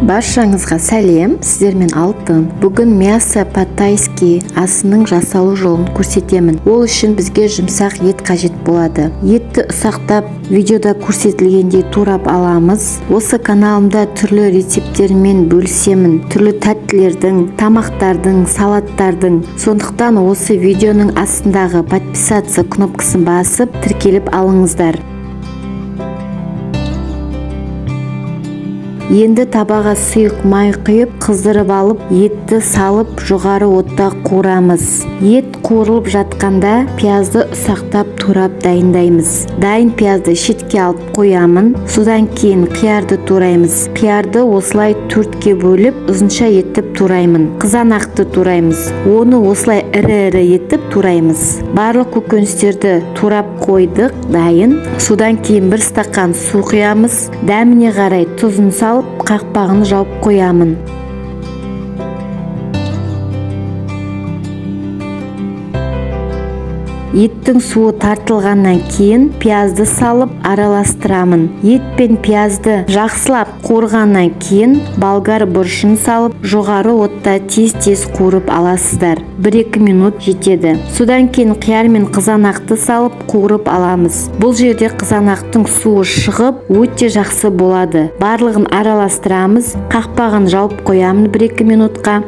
Баршаңызға сәлем, сіздермен Алтын. Бүгін мясо по-тайски асының жасалу жолын көрсетемін. Ол үшін бізге жұмсақ ет қажет болады. Етті ұсақтап, видеода көрсетілгендей турап аламыз. Осы каналымда түрлі рецепттермен бөлісемін, түрлі тәттілердің, тамақтардың, салаттардың. Сондықтан осы видеоның астындағы подписаться кнопкасын басып, тіркеліп алыңыздар. Енді табаға сұйық май құйып, қыздырып алып, етті салып, жоғары отта қуырамыз. Ет қуырылып жатқанда пиязды ұсақтап турап дайындаймыз. Дайын пиязды шетке алып қоямын. Содан кейін қиярды тураймыз. Қиярды осылай төртке бөліп, ұзынша етіп тураймын. Қызанақты тураймыз. Оны осылай ірі-ірі етіп тураймыз. Барлық көкөністерді турап қойдық, дайын. Содан кейін бір стақан су құямыз. Дәміне қарай тұзын салып, қақпағын жауып қоямын. Еттің суы тартылғаннан кейін пиязды салып араластырамын. Ет пен пиязды жақсылап қуырғаннан кейін болгар бұрышын салып, жоғары отта тез-тез қуырып аласыздар. 1-2 минут жетеді. Содан кейін қияр мен қызанақты салып қуырып аламыз. Бұл жерде қызанақтың суы шығып, өте жақсы болады. Барлығын араластырамыз, қақпағын жауып қоямын 1-2 минутқа.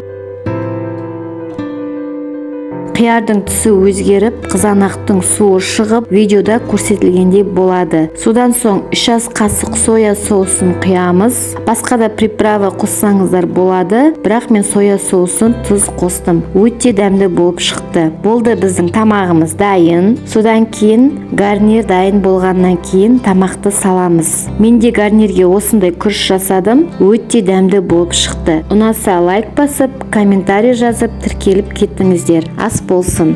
Қиярдың түсі өзгеріп, қызанақтың суы шығып, видеода көрсетілгендей болады. Содан соң 3 ас қасық соя соусын құямыз. Басқа да приправа қоссаңыздар болады, бірақ мен соя соусын, тұз қостым. Өте дәмді болып шықты. Болды, біздің тамағымыз дайын. Содан кейін гарнир дайын болғаннан кейін тамақты саламыз. Мен де гарнирге осындай күріш жасадым, өте дәмді болып шықты. Ұнаса лайк басып, комментарий жазып, тіркеліп кетіңіздер. Ас болсын.